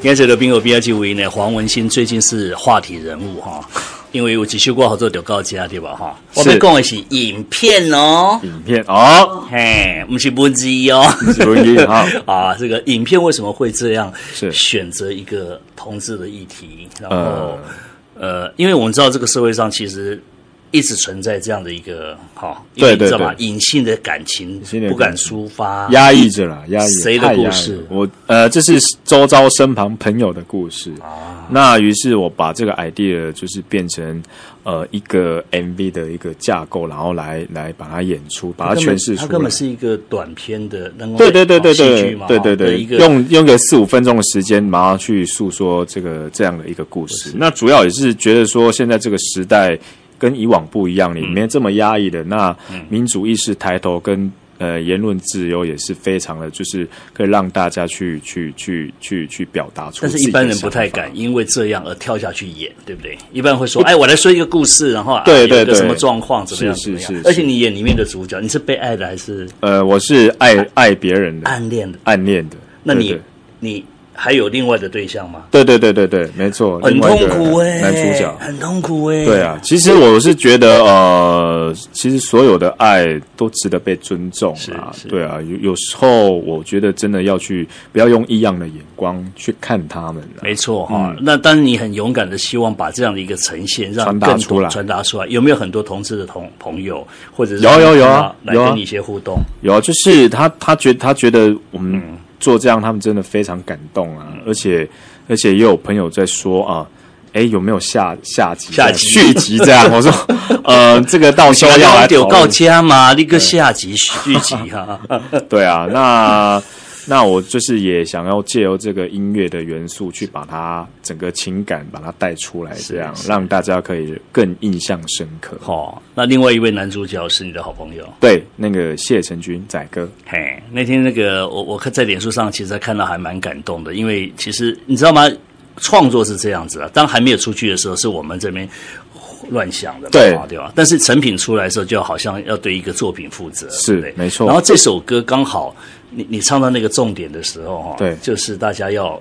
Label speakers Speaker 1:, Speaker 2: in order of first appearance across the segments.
Speaker 1: 今日的朋友邊這位呢，黃文興最近是話題人物哈，因為有一首歌號做《著到遮》對吧？哈，我們講的是影片哦，
Speaker 2: 影片哦，
Speaker 1: 嘿，毋是文字哦，
Speaker 2: 毋是文字哈。
Speaker 1: 啊，這個影片為什麼會這樣？
Speaker 2: 是
Speaker 1: 選擇一個同志的議題，然後因為我們知道這個社會上其實一直存在這樣的一個哈，你知道嗎？隱性的感情不敢抒發，
Speaker 2: 壓抑着啦，壓抑。
Speaker 1: 誰的故事？
Speaker 2: 我這是周遭身旁朋友的故事啊。那於是我把這個 idea 就是變成一個 MV 的一個架構，然後來把它演出，把它詮釋出來。
Speaker 1: 它根本是一個短片的，
Speaker 2: 對對對對對對對對，用個四五分鐘的時間，馬上去訴說這樣的一個故事。那主要也是覺得說，現在這個時代跟以往不一樣，裡面這麼壓抑的，那民主意識抬頭跟言論自由也是非常的，就是可以讓大家去表達出。
Speaker 1: 但是一般人不太敢因為這樣而跳下去演，對不對？一般會說，哎，我來說一個故事，然後有個什麼狀況，怎麼樣？怎麼樣？而且你演裡面的主角，你是被愛的還是？
Speaker 2: 我是愛別人的，
Speaker 1: 暗戀的，
Speaker 2: 暗戀的。
Speaker 1: 那你還有另外的對象嗎？
Speaker 2: 對對對對對，沒錯，
Speaker 1: 很痛苦哎，
Speaker 2: 男主角
Speaker 1: 很痛苦哎。
Speaker 2: 對啊，其實我是覺得其實所有的愛都值得被尊重啊。對啊，有時候我覺得真的要去不要用異樣的眼光去看他們。
Speaker 1: 沒錯哈，那當然你很勇敢的希望把這樣的一個呈現讓
Speaker 2: 傳達出來，
Speaker 1: 傳達出來。有沒有很多同志的同朋友或者是
Speaker 2: 有有有啊，
Speaker 1: 來跟你一些互動？
Speaker 2: 有啊，就是他覺得我們做這樣，他們真的非常感動啊！而且也有朋友在說啊，哎，有沒有下下集、
Speaker 1: 下集
Speaker 2: 續集這樣？我說，這個到時候要來
Speaker 1: 著到遮嘛，你閣下集續集哈。
Speaker 2: 對啊，那我就是也想要借由這個音樂的元素，去把它整個情感把它帶出來，這樣讓大家可以更印象深刻。
Speaker 1: 好，那另外一位男主角是你的好朋友，
Speaker 2: 對，那個謝承君仔哥。
Speaker 1: 嘿，那天那個我在臉書上其實看到還蠻感動的，因為其實你知道嗎？創作是這樣子啊，當還沒有出去的時候，是我們這邊亂想的嘛，對吧？但是成品出來的時候，就好像要對一個作品負責，
Speaker 2: 是沒錯。
Speaker 1: 然後這首歌剛好，你唱到那個重點的時候，哈，就是大家要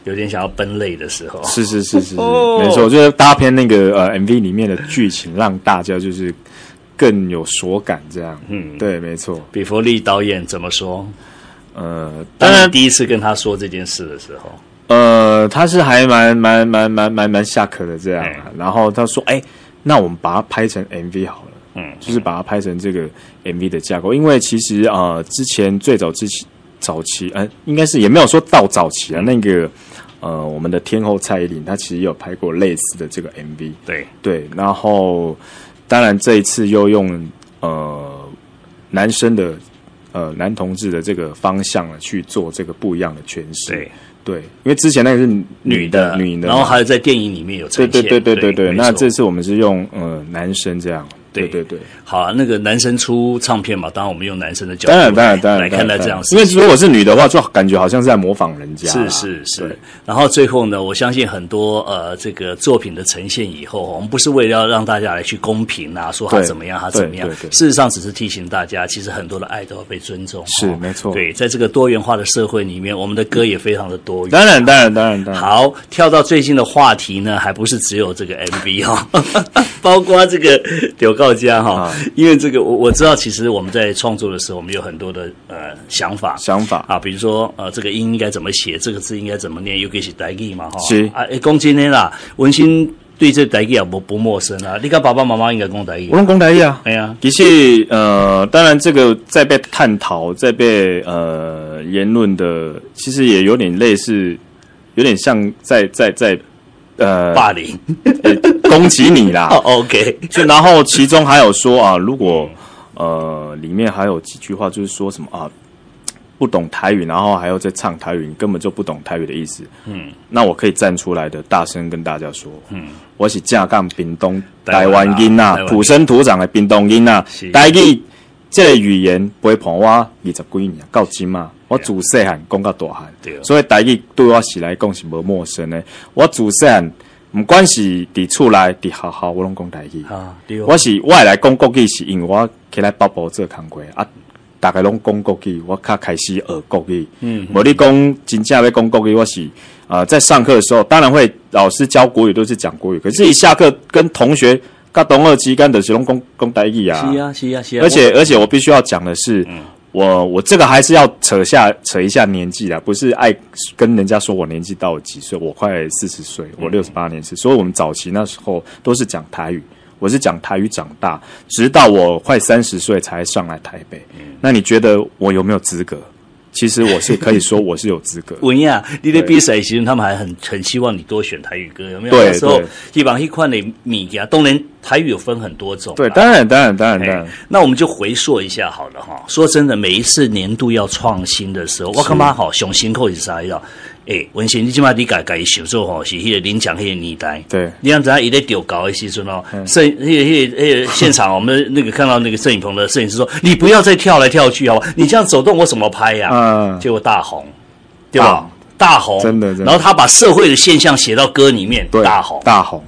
Speaker 1: 有點想要奔淚的時候，
Speaker 2: 是是是是是，沒錯，就是搭配那個MV 裡面的劇情，讓大家就是更有所感，這樣，嗯，對，沒錯。
Speaker 1: 比佛利導演怎麼說？
Speaker 2: 當然
Speaker 1: 第一次跟他說這件事的時候，
Speaker 2: 他是還蠻下課的這樣，然後他說，哎，那我們把它拍成 MV 好了。就是把它拍成這個 MV 的架構，因為其實之前最早之前早期，應該是也沒有說到早期啊，那個我們的天后蔡依林，她其實也有拍過類似的這個 MV，對，然後當然這一次又用男生的男同志的這個方向去做這個不一樣的詮釋，對，因為之前那個是女的，女的，
Speaker 1: 然後還有在電影裡面有呈現，
Speaker 2: 對對對對對對，那這次我們是用男生這樣。對對對，
Speaker 1: 好啊，那個男生出唱片嘛，當然我們用男生的角度，
Speaker 2: 當然當然當然
Speaker 1: 來看待這樣事。
Speaker 2: 因為如果是女的話，就感覺好像是在模仿人家。
Speaker 1: 是是是。然後最後呢，我相信很多這個作品的呈現以後，我們不是為了要讓大家來去公平啊，說他怎麼樣，他怎麼樣。事實上，只是提醒大家，其實很多的愛都要被尊重。
Speaker 2: 是沒錯。
Speaker 1: 對，在這個多元化的社會裡面，我們的歌也非常的多元。
Speaker 2: 當然當然當然當然。
Speaker 1: 好，跳到最近的話題呢，還不是只有這個 MV 哈，包括這個著到遮哈。因為這個，我知道，其實我們在創作的時候，我們有很多的想法，
Speaker 2: 想法
Speaker 1: 啊，比如說這個音應該怎麼寫，這個字應該怎麼念，尤其是台語嘛，哈。
Speaker 2: 是
Speaker 1: 啊，講真的啦，文興對這台語也不陌生啊。你佮爸爸媽媽應該講台語，
Speaker 2: 我攏講台語啊。
Speaker 1: 哎呀，
Speaker 2: 其實當然這個在被探討，在被言論的，其實也有點類似，有點像在
Speaker 1: 霸凌，
Speaker 2: 攻擊你啦。
Speaker 1: OK，
Speaker 2: 就然後其中還有說啊，如果裡面還有幾句話，就是說什麼啊，不懂台語，然後還要再唱台語，你根本就不懂台語的意思。那我可以站出來的，大聲跟大家說，我是正港屏東台灣囡仔，土生土長的屏東囡仔，台語這個語言陪伴我20幾年到這馬，我自細漢講到大漢，所以台語對我是來講是無陌生的。我自細漢，毋管是佇厝內、佇學校，我攏講台語。
Speaker 1: 啊，對。
Speaker 2: 我是我會來講國語，是因為我起來北部做工課啊，逐家攏講國語，我較開始學國語。無你講真正欲講國語，我是在上課的時候，當然會老師教國語都是講國語，可是一下課跟同學佮同學之間就是攏講講台語啊。
Speaker 1: 是啊，是啊，是啊。
Speaker 2: 而且我必須要講的是，我這個還是要扯一下年紀啦，不是愛跟人家說我年紀到了幾歲，我快40歲，我68年次，所以我們早期那時候都是講台語，我是講台語長大，直到我快30歲才上來台北。那你覺得我有沒有資格？其實我是可以說我是有資格。
Speaker 1: 有影，你咧比賽時陣，他們還很希望你多選台語歌，有沒有？
Speaker 2: 對。
Speaker 1: 那時候希望彼款的物件，當然台語有分很多種。
Speaker 2: 對，當然，當然，當然，當然。
Speaker 1: 那我們就回溯一下好了哈。說真的，每一次年度要創新的時候，我感覺吼上辛苦是啥？欸，文賢，你這擺你家己想做吼，是彼個領獎彼個年代。你敢知影伊咧著猴的時陣哦，攝彼個現場，我們那個看到那個攝影棚的攝影師說：“你不要再跳來跳去好吧？你這樣走動我怎麼拍呀？”結果大紅，對吧？大紅，
Speaker 2: 真的。
Speaker 1: 然後他把社會的現象寫到歌裡面，大紅，
Speaker 2: 大紅。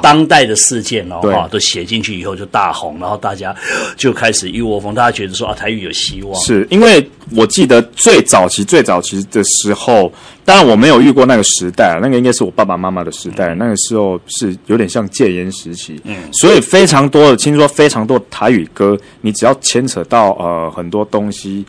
Speaker 1: 當代的事件哦，哈，都寫進去以後就大紅，然後大家就開始一窩蜂，大家覺得說啊，台語有希望。
Speaker 2: 是因為我記得最早期、最早期的時候，當然我沒有遇過那個時代，那個應該是我爸爸媽媽的時代，那個時候是有點像戒嚴時期，所以非常多的，聽說非常多台語歌，你只要牽扯到很多東西。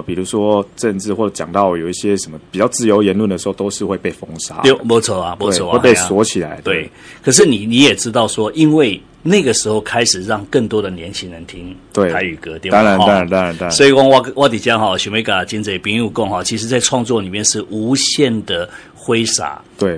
Speaker 2: 比如說政治或者講到有一些什麼比較自由言論的時候，都是會被封殺。
Speaker 1: 對，沒錯啊，沒錯啊，
Speaker 2: 會被鎖起來。
Speaker 1: 對，可是你也知道說，因為那個時候開始讓更多的年輕人聽台語歌，對吧？
Speaker 2: 當然，當然，當然，當然。
Speaker 1: 所以講我佇遮吼，想欲共真濟朋友講吼，其實，在創作裡面是無限的揮灑。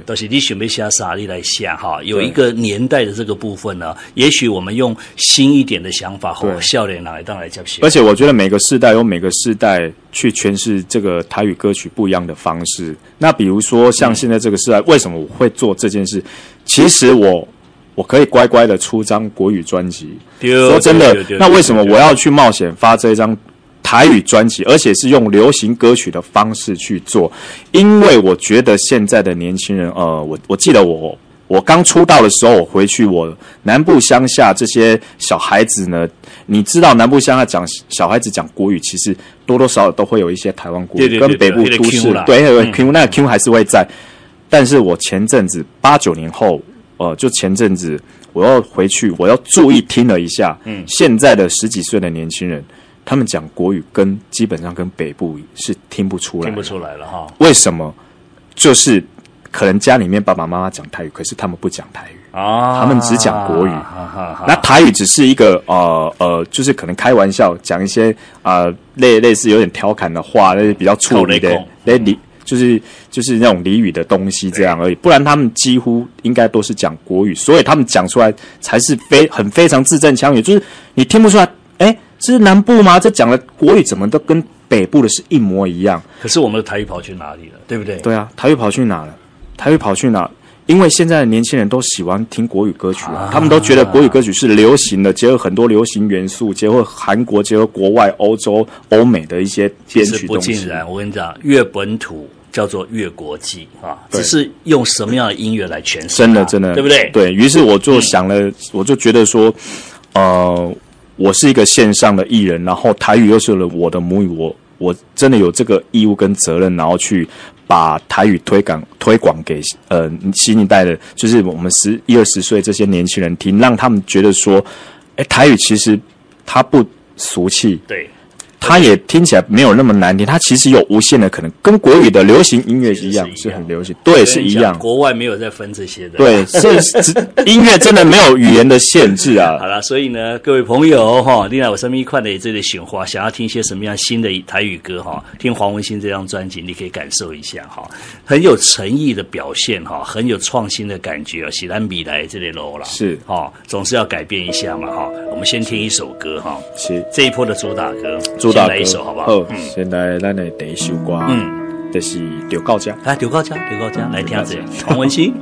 Speaker 1: 就是你想欲寫啥，你來寫哈。有一個年代的這個部分呢，也許我們用新一點的想法，予少年人會當來接受。
Speaker 2: 而且我覺得每個世代有每個世代去詮釋這個台語歌曲不一樣的方式。那比如說像現在這個時代，為什麼我會做這件事？其實我可以乖乖的出張國語專輯。說真的，那為什麼我要去冒險發這張台語專輯，而且是用流行歌曲的方式去做？因為我覺得現在的年輕人，我記得我剛出道的時候，我回去我南部鄉下這些小孩子呢，你知道南部鄉下講小孩子講國語，其實多多少少都會有一些台灣國語，跟北部都市對 Q 那個 Q 還是會在。但是我前陣子八九年後，就前陣子我要回去，我要注意聽了一下，現在的十幾歲的年輕人，他們講國語跟基本上跟北部是聽不出來，
Speaker 1: 聽不出來了哈。
Speaker 2: 為什麼？就是可能家裡面爸爸媽媽講台語，可是他們不講台語啊，他們只講國語。那台語只是一個就是可能開玩笑講一些類似有點調侃的話，那些比較粗魯的，那你就是那種俚語的東西這樣而已。不然他們幾乎應該都是講國語，所以他們講出來才是非常字正腔圓，就是你聽不出來，欸，這是南部嗎？這講的國語怎麼都跟北部的是一模一樣？
Speaker 1: 可是我們的台語跑去哪裡了？對不對？
Speaker 2: 對啊，台語跑去哪了？台語跑去哪？因為現在的年輕人都喜歡聽國語歌曲啊，他們都覺得國語歌曲是流行的，結合很多流行元素，結合韓國、結合國外、歐洲、歐美的一些編曲東西。
Speaker 1: 不盡然，我跟你講，越本土叫做越國際啊，只是用什麼樣的音樂來詮釋。
Speaker 2: 真的，真的，
Speaker 1: 對不對？
Speaker 2: 對，於是我就想了，我就覺得說，我是一個線上的藝人，然後台語又是了我的母語，我真的有這個義務跟責任，然後去把台語推廣給新一代的，就是我們十一二十歲這些年輕人聽，讓他們覺得說，欸，台語其實它不俗氣，它也聽起來沒有那麼難聽，它其實有無限的可能，跟國語的流行音樂一樣，是很流行，對，是一樣。
Speaker 1: 國外沒有在分這些的，
Speaker 2: 對，是音樂真的沒有語言的限制啊。
Speaker 1: 好了，所以呢，各位朋友哈，另外有啥物款的這個想法，想要聽一些什麼樣新的台語歌哈，聽黃文興這張專輯，你可以感受一下哈，很有誠意的表現哈，很有創新的感覺，是咱未來這個路啦，哈，總是要改變一下嘛哈。我們先聽一首歌哈，這一波的主打歌，
Speaker 2: 主打
Speaker 1: 來一首好不好？
Speaker 2: 好，先來咱的第一首歌，就是著到這，
Speaker 1: 啊，著到這，著到這，來聽這黃文興。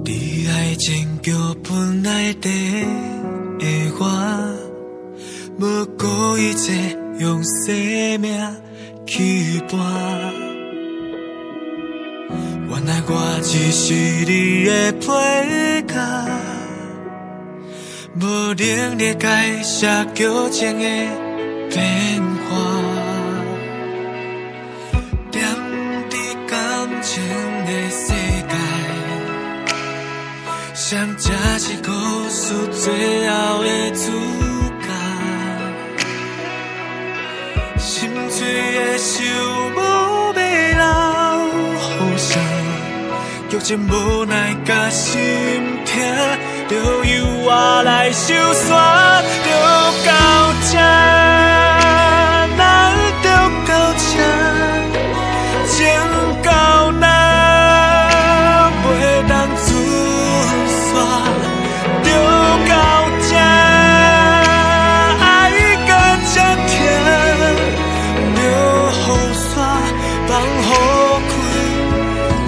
Speaker 3: 佇愛情劇本內底的我，無顧一切用生命去搏。原來我只是你的配角，無能力改寫劇情的變化，踮佇感情的世界，誰才是故事最後的主角？心碎的想無欲留予誰，劇情無奈佮心疼，著由我來收煞，著到這，咱著到這，情到若袂當出線，著到這，愛到這疼，著予煞放予開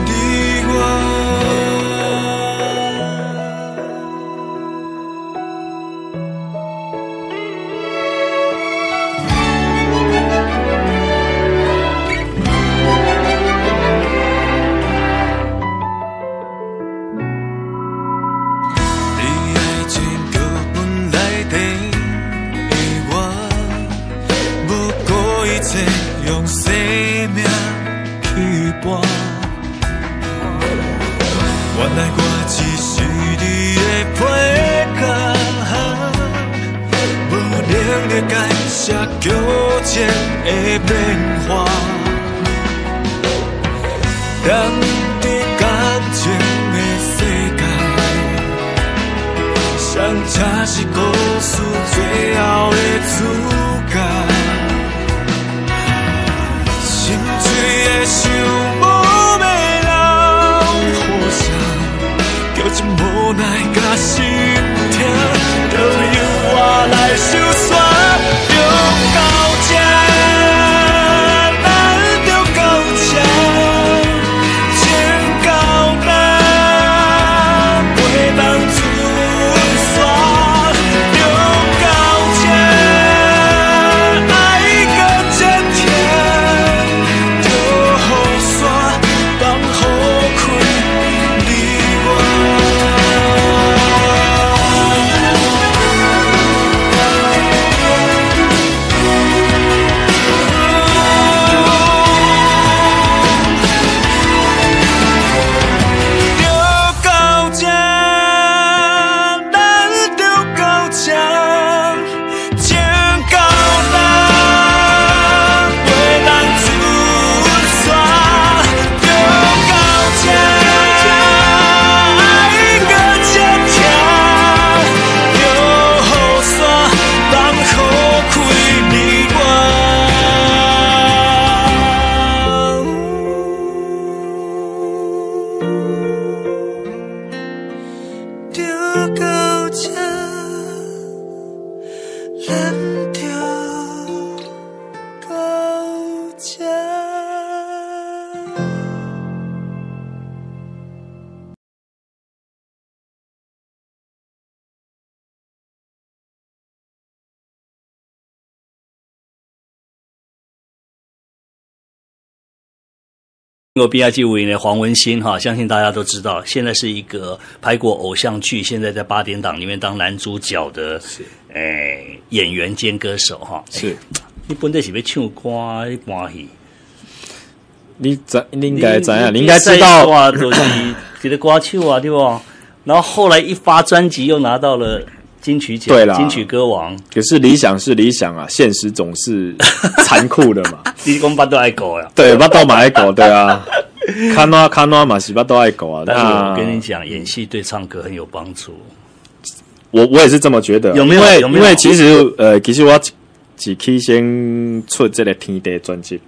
Speaker 3: 你我。你愛情劇本內底的我，無顧一切用生命去搏。原來我只是你的配角，無能力改寫劇情的變化。踮佇感情的世界，誰才是故事最後的主角？心碎的想無欲留予誰，劇情無奈佮心疼，著由我來收煞，著到這，咱著到這，情到若袂當出線，著到這，愛到這疼，著予煞放予開你我。著到這，咱著到這，情到若袂當出線，著到這，愛到這疼，著予煞放予開你我。著到這，咱著到這。
Speaker 1: 我邊仔這位呢，黃文興哈，相信大家都知道，現在是一個拍過偶像劇，現在在八點檔裡面當男主角的，演員兼歌手哈。
Speaker 2: 是，
Speaker 1: 你本來是欲唱歌，你搬戲，
Speaker 2: 你知，你應該知啊，你應該知道，
Speaker 1: 哇，就是一個歌手啊，對不？然後後來一發專輯，又拿到了金曲獎，
Speaker 2: 對啦，
Speaker 1: 金曲歌王。
Speaker 2: 可是理想是理想啊，現實總是殘酷的嘛。
Speaker 1: 你講腹肚愛顧啊？
Speaker 2: 對，腹肚嘛愛顧，對啊。看哪看哪嘛是腹肚愛顧啊。
Speaker 1: 但是我跟你講，演戲對唱歌很有幫助。
Speaker 2: 我也是這麼覺得。
Speaker 1: 有沒有？
Speaker 2: 因為其實其實我一起先出這個天地專輯，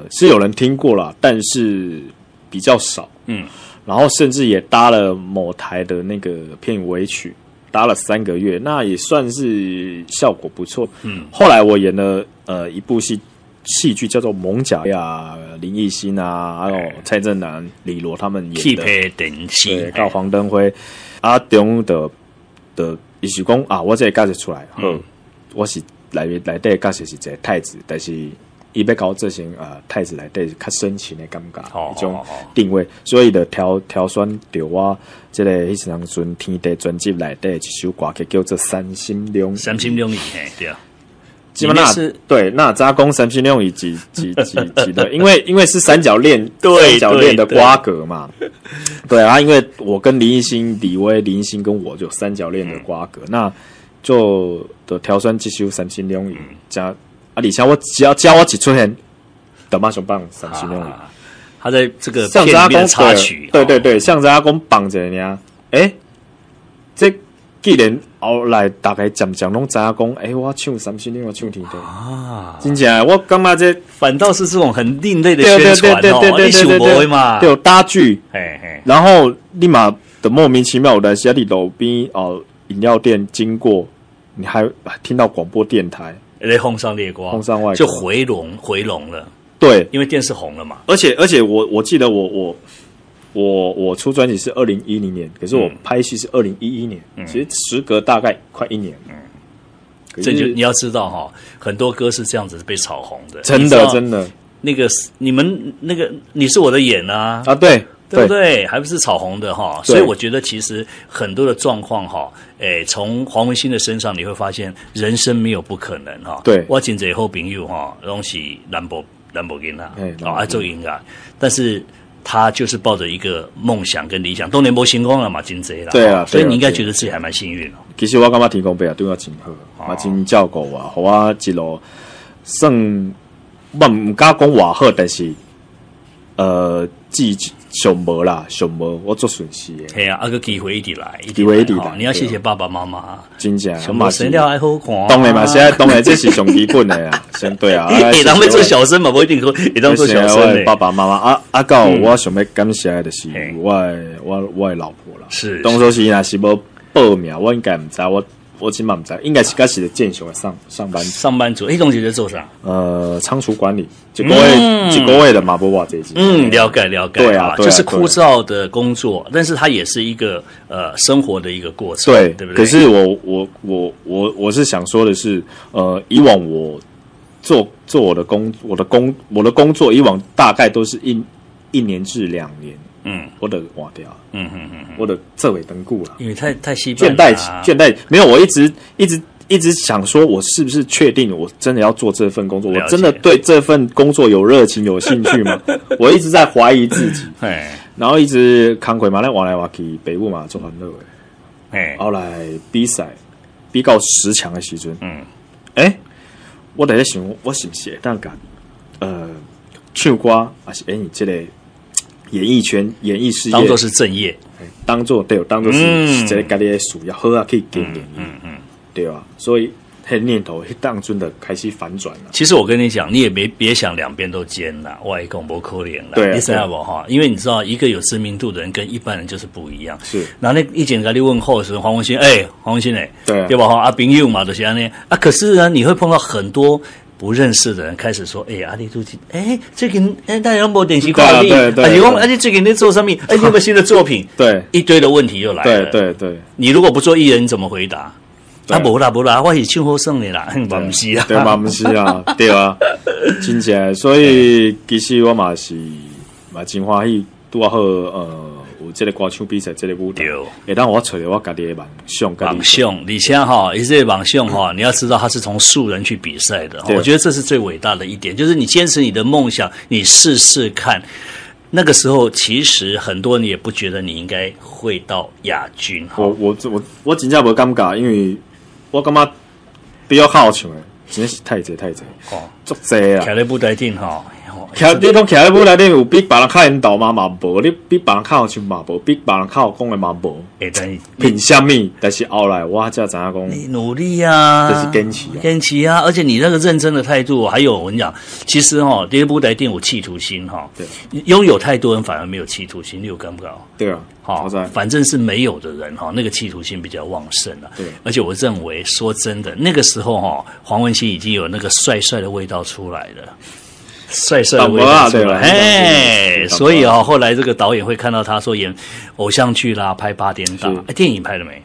Speaker 2: 是有人聽過啦，但是比較少。嗯，然後甚至也搭了某台的那個片尾曲，搭了3個月，那也算是效果不錯。嗯，後來我演了一部戲劇叫做《艋舺》啊，林奕欣啊，還有蔡振南、李羅他們演的，對，到黃登輝啊，中的伊是講啊，我這個角色出來，我是內底角色是一個太子，但是伊欲搞這些太子內底較深情的感覺，一種定位，所以就挑選著我這個彼時陣天地專輯內底一首歌曲叫做《三心兩意》，
Speaker 1: 三心兩意，嘿，對啊。
Speaker 2: 基本上对，那加工三心两意几几几几的，因为是三角恋，三角恋的瓜葛嘛。对啊，因为我跟林奕欣、李威、林奕欣跟我就三角恋的瓜葛，那就的挑选这首三心两意加啊，而且我只要只要我一出现，就马上放三心两意。
Speaker 1: 他在这个片里面插曲，
Speaker 2: 对对对，像阿公绑着呢，哎，这既然后来大家渐渐拢知影讲，欸，我唱三心两意，我唱天地啊，真正我感觉这
Speaker 1: 反倒是这种很另类的宣传哦，你想无嘛？
Speaker 2: 对，搭剧，然后立马的莫名其妙，有时伫路边哦饮料店经过，你还听到广播电台，
Speaker 1: 咧风上列歌，
Speaker 2: 风上外
Speaker 1: 就回笼回笼了，
Speaker 2: 对，
Speaker 1: 因为电视红了嘛。
Speaker 2: 而且我记得我出专辑是2010年，可是我拍戏是2011年，其实时隔大概快一年。
Speaker 1: 这就你要知道哈，很多歌是这样子被炒红的，
Speaker 2: 真的真的。
Speaker 1: 那个你们那个你是我的眼啊
Speaker 2: 啊，对
Speaker 1: 对不对？还不是炒红的哈，所以我觉得其实很多的状况哈，诶，从黄文兴的身上你会发现人生没有不可能哈。我真济好朋友哈，拢是南部囡仔，哦，爱做音乐，但是他就是抱着一个梦想跟理想，当然无成功了嘛，真济啦。
Speaker 2: 对啊，
Speaker 1: 所以你应该觉得自己还蛮幸运哦。
Speaker 2: 其实我感觉天公伯啊对我真好，嘛真照顾我，予我一路算，我毋敢讲偌好，但是至上无啦，上无我做顺势的。
Speaker 1: 嘿啊，啊个机会一直来，
Speaker 2: 机会一直来，
Speaker 1: 你要谢谢爸爸妈妈。
Speaker 2: 真正，
Speaker 1: 上无生了爱好看。
Speaker 2: 当然嘛，现在当然这是上基本的啦，先对啊。
Speaker 1: 会当欲做小生嘛，无一定可会当做小生的。
Speaker 2: 爸爸妈妈啊啊，到我想欲感谢的就是我的老婆啦。当初是若是无报名，我应该毋知我。我起码毋知，应该是该是正常的上班
Speaker 1: 上班族，彼当时咧做啥？
Speaker 2: 仓储管理，一个月的嘛无偌济钱。
Speaker 1: 嗯，了解了解。
Speaker 2: 对啊，
Speaker 1: 就是枯燥的工作，但是它也是一个生活的一个过程，
Speaker 2: 对，
Speaker 1: 对不对？
Speaker 2: 可是我是想说的是，以往我做做我的工我的工我的工作，以往大概都是1年至2年，我就换掉，我就做袂长久了，
Speaker 1: 因为太习
Speaker 2: 惯，倦怠倦怠，没有，我一直一直一直想说，我是不是确定我真的要做这份工作？我真的对这份工作有热情、有兴趣吗？我一直在怀疑自己，然后一直工课嘛，咧换来换去，爸母嘛足烦恼的，后来比赛比到10强的时阵，欸，我伫咧想，我是毋是会当共唱歌，抑是演这个演艺圈、演艺事业
Speaker 1: 当做是正业，
Speaker 2: 当做对，当做是这个家己的事业，好啊，可以经营，对吧？所以彼念头彼当阵就开始反转了。
Speaker 1: 其实我跟你讲，你也别想两边都兼啦，我讲无可能啦，你知影无哈？因为你知道，一个有知名度的人跟一般人就是不一样。然后那以前共你问候的时候，黄文兴，哎，黄文兴哎，对吧？哈，啊，朋友嘛，就是按呢啊。可是呢，你会碰到很多不认识的人开始说：“哎，啊你最近，哎，最近，哎，大家无电视看你，啊是讲，啊你最近在做啥物？哎，你有没有新的作品？”一堆的问题又来了。你如果不做艺人，你怎么回答？啊，无啦无啦，我是唱好耍的啦，嘛毋是啊，
Speaker 2: 对嘛毋是啊，对啊，真正，所以其实我嘛是嘛真欢喜，拄仔好有这个歌唱比赛这个舞台，会当我揣著我家己的梦想，
Speaker 1: 梦想，而且哈，伊这个梦想哈，你要知道他是从素人去比赛的，我觉得这是最伟大的一点，就是你坚持你的梦想，你试试看。那个时候，其实很多人也不觉得你应该会到亚军。
Speaker 2: 我真正无感觉，因为我感觉比较好唱的，真是太济太济，哦，足济啊！
Speaker 1: 徛咧舞台顶吼，
Speaker 2: 徛你讲徛咧舞台顶有比别人较缘投吗？嘛无，你比别人较好唱嘛无，比别人较好讲的嘛无。
Speaker 1: 欸，但是
Speaker 2: 凭啥物？但是后来我才知影讲，
Speaker 1: 你努力啊，
Speaker 2: 就是坚持，
Speaker 1: 坚持啊！而且你那个认真的态度，还有我跟你讲，其实哈，伫舞台顶有企图心哈，拥有太多人反而没有企图心，你有感觉？
Speaker 2: 对啊，
Speaker 1: 好，反正是没有的人哈，那个企图心比较旺盛了。而且我认为说真的，那个时候哈，黄文兴已经有那个帅帅的味道出来了。帅帅的味道出来，哎，所以哦，后来这个导演会看到他说演偶像剧啦，拍八点档，哎，电影拍了没？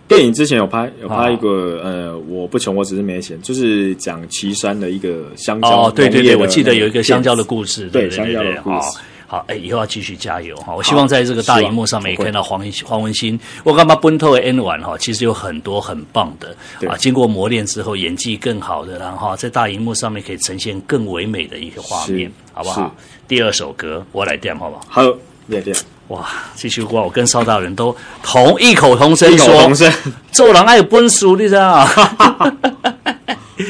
Speaker 2: 电影之前有拍，有拍一个我不穷，我只是没钱，就是讲旗山的一个香蕉。
Speaker 1: 哦，对对对，我记得有一个香蕉的故事，
Speaker 2: 对，香蕉的故事。
Speaker 1: 好，哎，以后要继续加油哈！我希望在这个大荧幕上面也看到黄文兴。我感觉本土的演员哈，其实有很多很棒的啊，经过磨练之后演技更好的，然后在大荧幕上面可以呈现更唯美的一个画面，好不好？第二首歌我来点好不好？
Speaker 2: 好，来点。
Speaker 1: 哇，这首歌我跟邵大人都同异口同声说，做人爱有本事，你知道吗？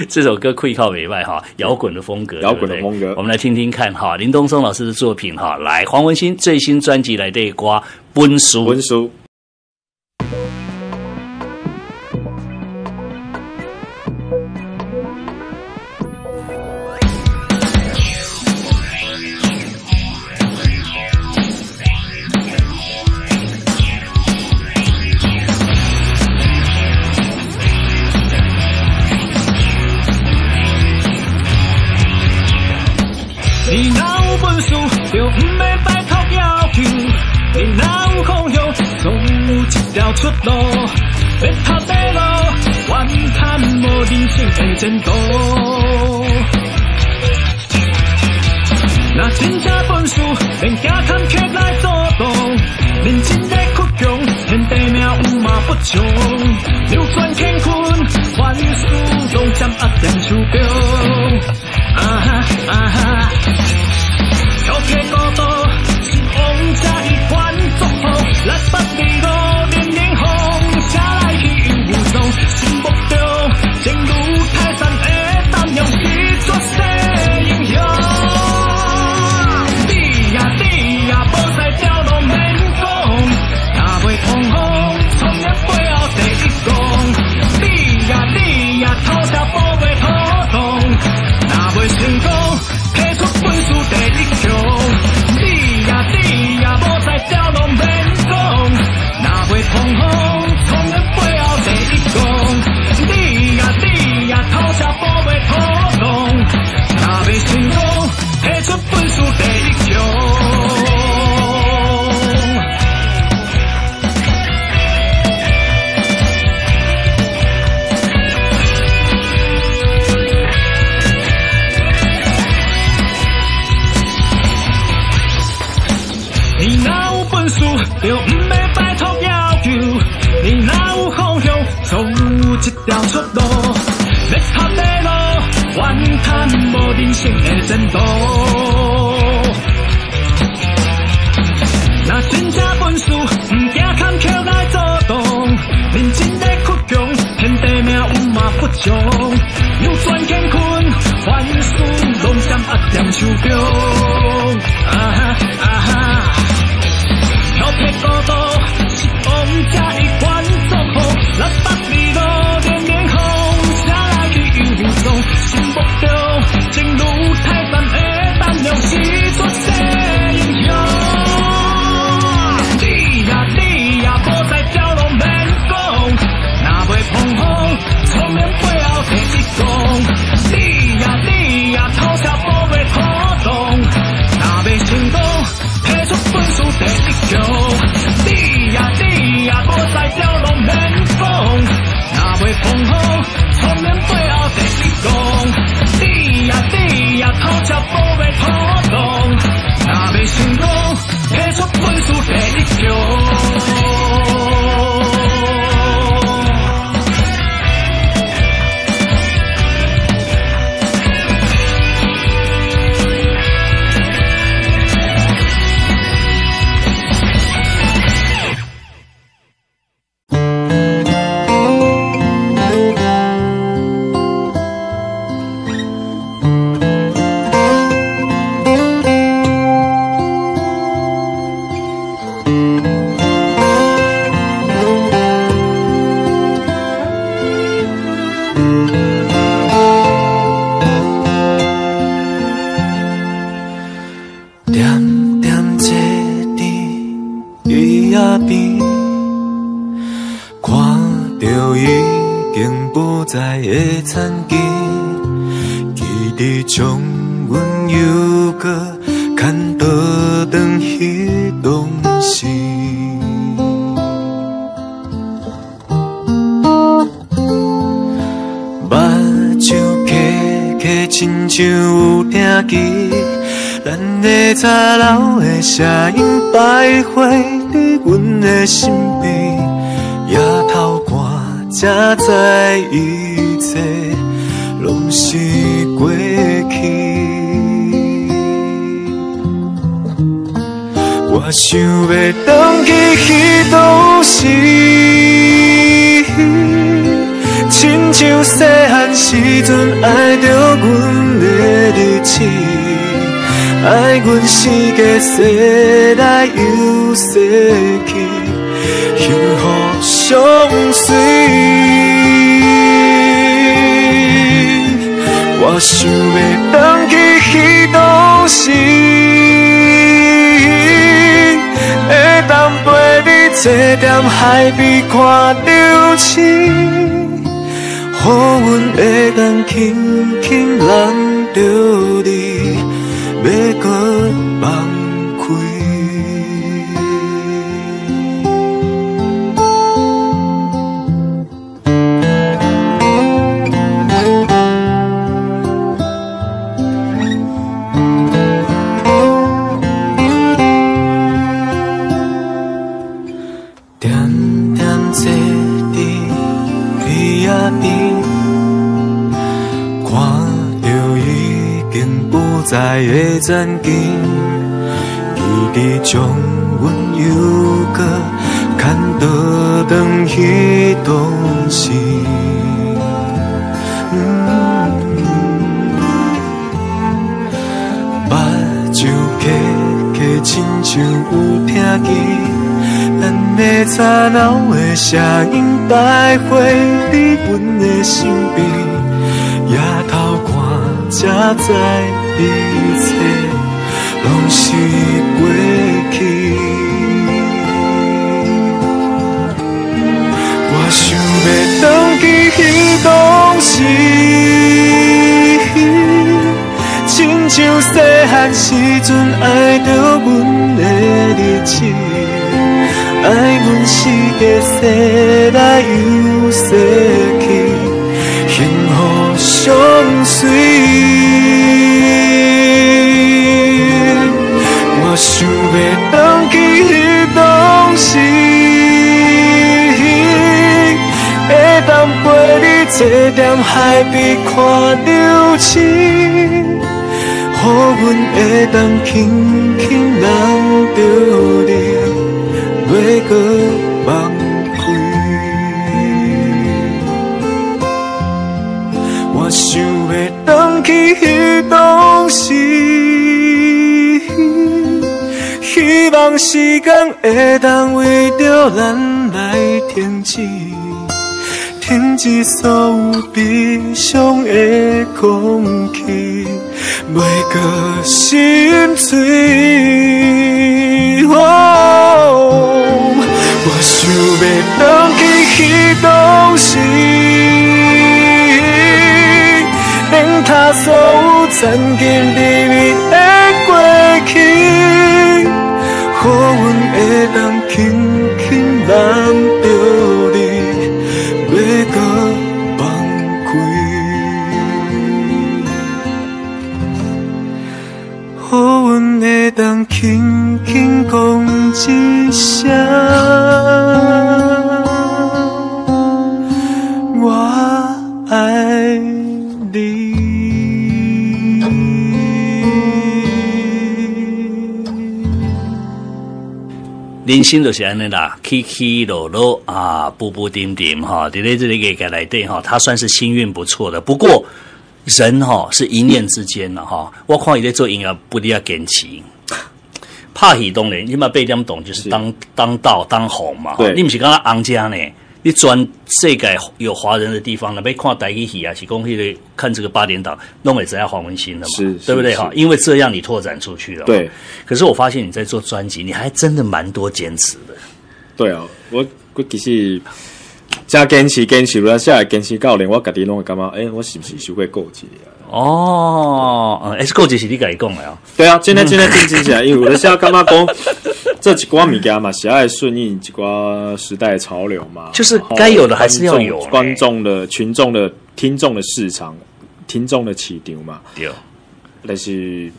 Speaker 1: 这首歌气口袂䆀哈，摇滚的风格，
Speaker 2: 摇滚的风格，
Speaker 1: 我们来听听看哈，林东松老师的作品哈，来黄文兴最新专辑来的歌本事。
Speaker 2: 本事。
Speaker 3: 你若有本事，就毋免拜托要求。你若有方向，总有一条出路。别读白路，怨叹无人生的前途。若真正本事，免惊坎坷来阻挡。认真咧倔强，天地命有嘛不从。扭转乾坤，凡事拢掌握在手中。啊哈啊哈，飘飘孤独是王者一款祝福，来北二路连连风，车来去又无踪，心目中坚如泰山的胆量是绝世英雄。你呀你呀，无使条路免讲，若袂碰风，创业背后第一功。你呀你呀，偷吃宝贝土当。若袂成功，提出本事第一强。你呀你呀，无使条路免讲，若袂碰风，创业背后第一功。你呀你呀，偷吃宝贝土当，若袂成功，提出本事第一强。你若有本事，就毋免拜托要求。你若有方向，总有一条出路。欲读白路，怨叹无人生的前途。若真正本事，毋惊坎坷来阻挡。认真咧倔强，天地命有嘛不从。扭转乾坤，凡事拢掌握在手中。啊哈啊哈。飘飘孤独是王者一款祝福，来北二路连连风，车来去又无踪，心目中坚如泰山的胆量是绝世英雄。你呀你呀，无使条路免讲，若袂碰风，聪明背后第一功。你呀你呀，偷吃宝贝土当，若袂成功，提出本事第一强。你呀你呀，无使条路免讲，若袂碰风，聪明背后第一功。你呀你呀，偷吃宝贝土当，若袂成功，提出本事第一强。咱的残留的声音徘徊伫阮的身边，额头看才知一切拢是过去。我想欲转去彼当时，亲像细汉时阵爱著阮的日子，爱阮生过世来又逝去，幸福相随。我想欲转去彼当时，会当陪你坐踮海边看流星，予阮会当轻轻揽著你，欲阁放开。点点坐伫彼仔边，看著已经不在的前景，记得将阮又阁牵倒转彼当时。目睭开开，亲像有听见咱的残留的声音徘徊伫阮的身边，额头看才知一切拢是过去。我想欲转去彼当时，亲像细汉时阵爱著阮的日子，爱阮生过世来又逝去，幸福相随。我想欲转去彼当时，会当陪你坐踮海边看流星，予阮会当轻轻揽著你，袂阁放开。我想欲转去彼当时，希望时间会当为著咱来停止，停止所有悲伤的空气，袂阁心碎。我想欲转去彼当时，免他所有曾经秘密的过去，予阮会当轻轻揽著你，袂阁放开。予阮会当轻轻讲一声，我爱你。
Speaker 1: 人生就是按呢啦，起起落落啊，步步颠颠哈。伫咧这个业界内底哈，他算是幸运不错的。不过人哈是一念之间了哈。我看伊咧做音乐不离啊坚持，拍戏当然，你嘛8点档就是当当道当红嘛。
Speaker 2: 对，
Speaker 1: 你毋是感觉红家呢？你全世界有华人的地方，若欲看台语戏啊，是讲彼个看这个8点档，拢会知影黄文兴的嘛，
Speaker 2: 是，
Speaker 1: 对不对哈？因为这样你拓展出去了。
Speaker 2: 对。
Speaker 1: 可是我发现你在做专辑，你还真的蛮多坚持的。
Speaker 2: 对啊，我其实真坚持坚持，有时坚持到连我家己拢会感觉，欸，我是不是伤过固执啊？
Speaker 1: 哦，欸，固执是你家己讲的哦。
Speaker 2: 对啊，真的真的真真正，因为有时感觉讲这一寡物件嘛，是爱顺应一寡时代潮流嘛，
Speaker 1: 就是该有的还是要有
Speaker 2: 观众的、群众的、听众的市场、听众的市场嘛。
Speaker 1: 对。
Speaker 2: 但是，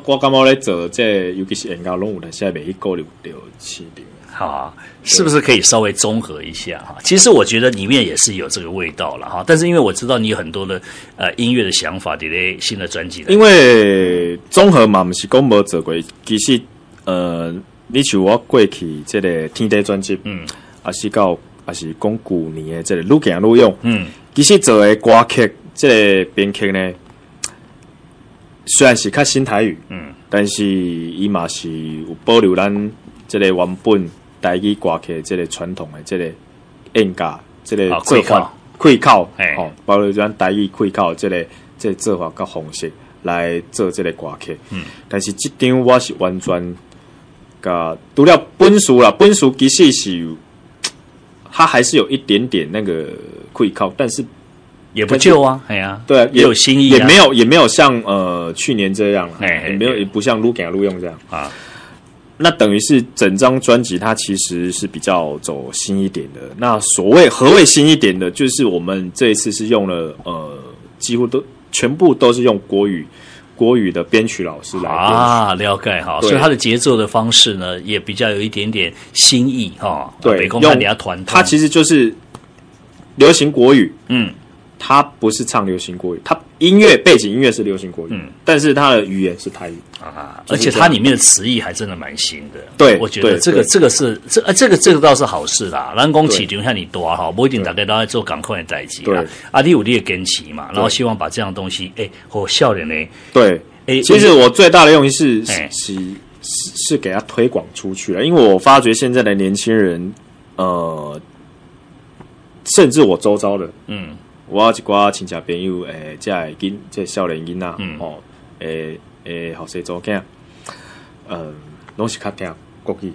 Speaker 2: 我感覺咧做這個，尤其是演講，攏有當時袂去顧慮著市場。
Speaker 1: 好，是不是可以稍微綜合一下哈？其實我覺得裡面也是有這個味道了哈。但是因為我知道你有很多的音樂的想法，佇咧新的專輯。
Speaker 2: 因為綜合嘛，毋是講無做過，其實你像我過去這個天地專輯，抑是到抑是講舊年的這個愈行愈勇，其實做的歌曲這個編曲呢，雖然是較新台語，但是伊嘛是有保留咱這個原本台語歌曲這個傳統的這個演價，這個做法，開口，吼，保留咱台語開口這個做法佮方式來做這個歌曲。但是這張我是完全共除了本書啦，本書其實是它還是有一點點那個開口，但是
Speaker 1: 也不舊啊，哎呀，
Speaker 2: 對，
Speaker 1: 也有新意，
Speaker 2: 也沒有像去年這樣，也沒有也不像愈行愈勇這樣啊。那等於是整張專輯，它其實是比較走新一點的。那所謂何謂新一點的，就是我們這一次是用了幾乎都全部都是用國語的編曲老師來
Speaker 1: 啊，了解哈，所以它的節奏的方式呢，也比較有一點點新意哈。
Speaker 2: 對，用它其實就是流行國語，它不是唱流行國語，它音樂背景音樂是流行國語，但是它的語言是台語
Speaker 1: 啊，而且它裡面的詞義還真的蠻新的。
Speaker 2: 對，
Speaker 1: 我覺得這個是這個倒是好事啦。咱講市場遐爾大哈，無一定大家都愛做仝款的代誌啦。啊，你有你的堅持嘛，然後希望把這樣東西，哎，予少年的。
Speaker 2: 對，哎，其實我最大的用意是給他推廣出去了，因為我發覺現在的年輕人，甚至我周遭的，我有一寡親戚朋友，這个囡，這少年囡仔，吼，後生查某囝，攏是較聽國語。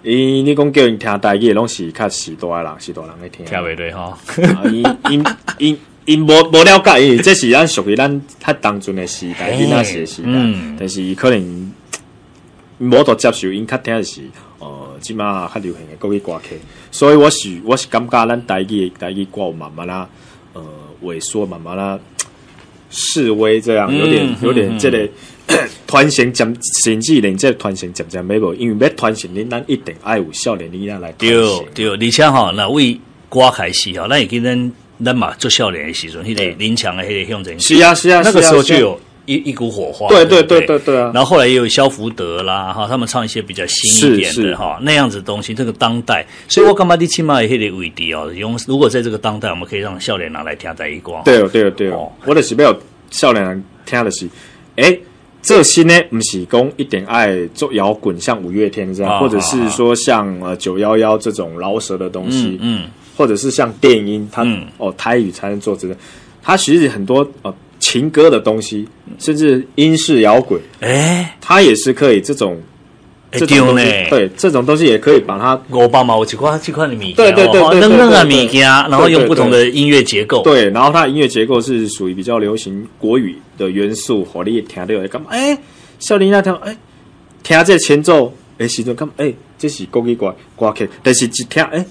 Speaker 2: 伊你講叫𪜶聽台語，攏是較序大的人，序大人咧聽。
Speaker 1: 聽袂落吼。
Speaker 2: 𪜶𪜶𪜶𪜶無了解，因為這是咱屬於咱較當陣的時代，囡仔時的時代。但是伊可能無法度接受，𪜶較聽的是，這馬較流行的國語歌曲。所以我是感覺咱台語歌有慢慢啊，萎縮，慢慢啊，式微這樣，有點這個傳承漸，甚至連這個傳承漸漸欲無，因為欲傳承，恁咱一定愛有少年囡仔來傳承。
Speaker 1: 對對，而且吼，若為歌開始吼，咱會記咱嘛做少年的時陣，彼個林強的彼個向前，
Speaker 2: 是啊，
Speaker 1: 那個時候就有一股火花。
Speaker 2: 對對對對對啊！
Speaker 1: 然後後來也有蕭福德啦，哈，他們唱一些比較新一點的哈，那樣子東西，這個當代，所以我感覺你起碼彼個位置哦，用如果在這個當代，我們可以讓少年人來聽台語歌。
Speaker 2: 對對對，我就是欲予少年人聽的是，欸，這新呢，毋是講一定愛做搖滾，像五月天這樣，或者是說像911這種饒舌的東西，或者是像電音，它哦台語才能做這個，它其實很多情歌的東西，甚至英式搖滾，它也是可以這種東西，對，這種東西也可以把它。
Speaker 1: 五百嘛，有一寡這款的物件，
Speaker 2: 對，
Speaker 1: 軟軟的物件，然後用不同的音樂結構，
Speaker 2: 對，然後它的音樂結構是屬於比較流行國語的元素，予你聽著會感覺？欸，少年仔聽，欸，聽這個前奏，欸，時陣感覺？欸，這是國語歌曲，但是一聽，欸，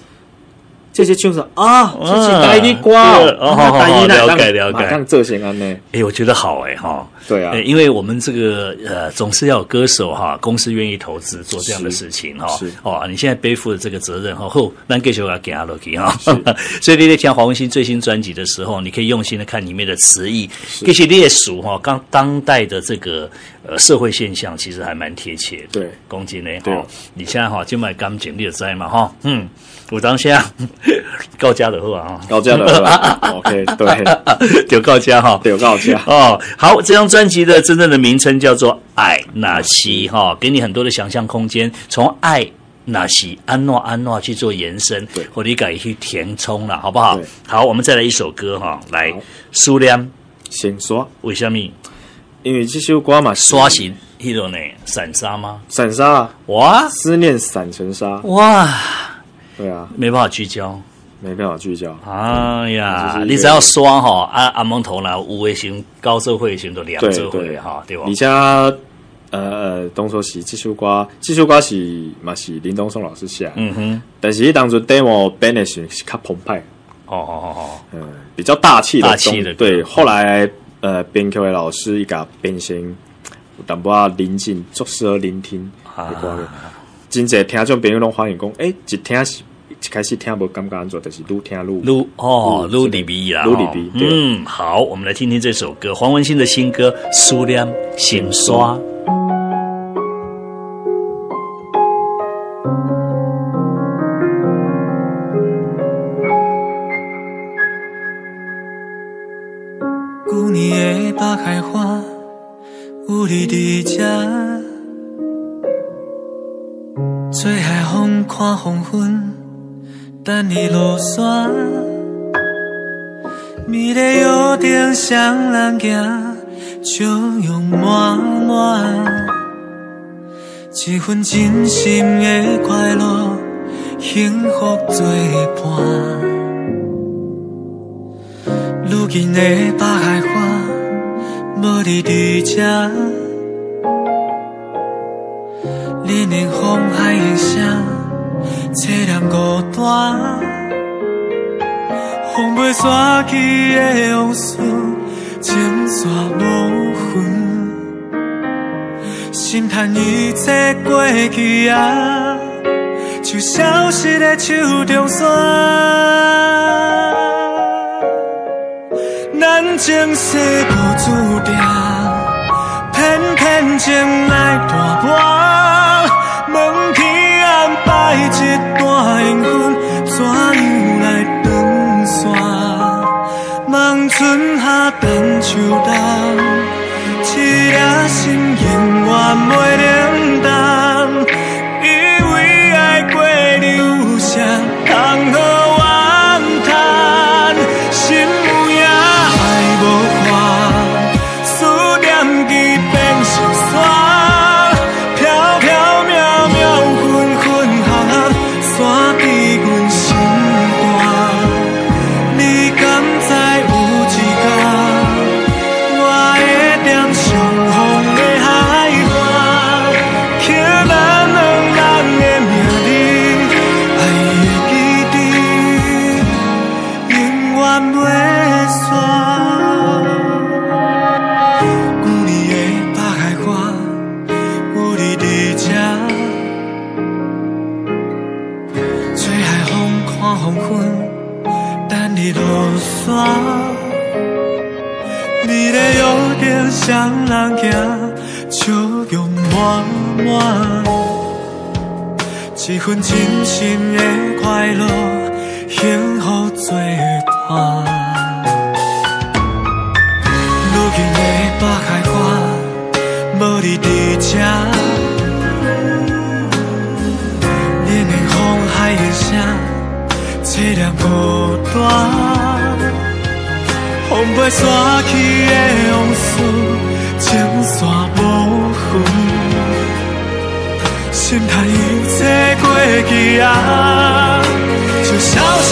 Speaker 2: 這些唱說啊，這是台語歌
Speaker 1: 哦，了解了解，
Speaker 2: 當做成按呢。
Speaker 1: 哎，我覺得好哎哈，
Speaker 2: 對啊，
Speaker 1: 因為我們這個總是要有歌手哈，公司願意投資做這樣的事情哈，哦，你現在背負的這個責任哈，好，咱繼續共行落去哈。所以你在聽黃文興最新專輯的時候，你可以用心的看裡面的詞義，其實列屬哈，剛當代的這個社會現象，其實還蠻貼切的。講真的哈，你現在哈就買感情，你就知嘛哈，有當時到遮就好啊，
Speaker 2: 到遮就好，OK，對，
Speaker 1: 就到遮哈，
Speaker 2: 就到遮
Speaker 1: 哦。好，這張專輯的真正的名稱叫做《愛若是》哈，給你很多的想象空間，從愛若是按怎按怎去做延伸，或你改去填充了，好不好？好，我們再來一首歌哈，來思念
Speaker 2: 成沙，
Speaker 1: 為什麼？
Speaker 2: 因為這首歌嘛，
Speaker 1: 沙是彼個呢？散沙嗎？
Speaker 2: 散沙
Speaker 1: 哇，
Speaker 2: 思念散成沙
Speaker 1: 哇。
Speaker 2: 對啊，
Speaker 1: 沒辦法聚焦，
Speaker 2: 沒辦法聚焦。
Speaker 1: 哎呀，你只要刷吼，啊阿蒙頭腦有的時高社會時都兩做伙哈，對吧？
Speaker 2: 而且當初是這首歌是嘛是林東松老師寫，但是伊當初 demo 編的時是較澎湃，比較大氣的，
Speaker 1: 大氣的。
Speaker 2: 對，後來編曲的老師伊共編成有淡薄仔宁静，足适合聆听的歌。真济听众朋友攏发现讲，欸，一听是一开始听无感觉按怎，但是愈听愈
Speaker 1: 愈哦，愈入味啦，
Speaker 2: 愈入味。
Speaker 1: 嗯，好，我们来听听这首歌，黄文兴的新歌《思念心山》。
Speaker 3: 旧年的北海岸，有你伫这，吹海风看黄昏，等你落山。美丽约定双人行，笑容满满，一份真心的快乐，幸福作伴。如今的北海岸，无你伫这，连连风海的声，凄凉孤单。风袂散去的往事，情线无痕。心叹一切过去啊，像消失的手中线。咱前世无注定，偏偏情来大半。问天安排这段缘分，怎样来断线？望春夏等秋冬，这粒心永远袂冷淡。以为爱过你有啥通好怨叹？心有影爱无还，思念已变成沙，飘飘渺渺，分分合合，散伫阮心肝。你敢知有一天，我会踮上风的海岸，刻咱两人的名字，爱的基地永远袂散。旧年的北海岸，有你伫这，吹海风看黄昏，等你落山。美丽约定双人行，笑容满满，一份真心的快乐，幸福作伴。如今的北海岸，无你伫这，连连风海的声，凄凉孤单。风袂散去的往事，情线无痕。心叹一切过去啊，像消失。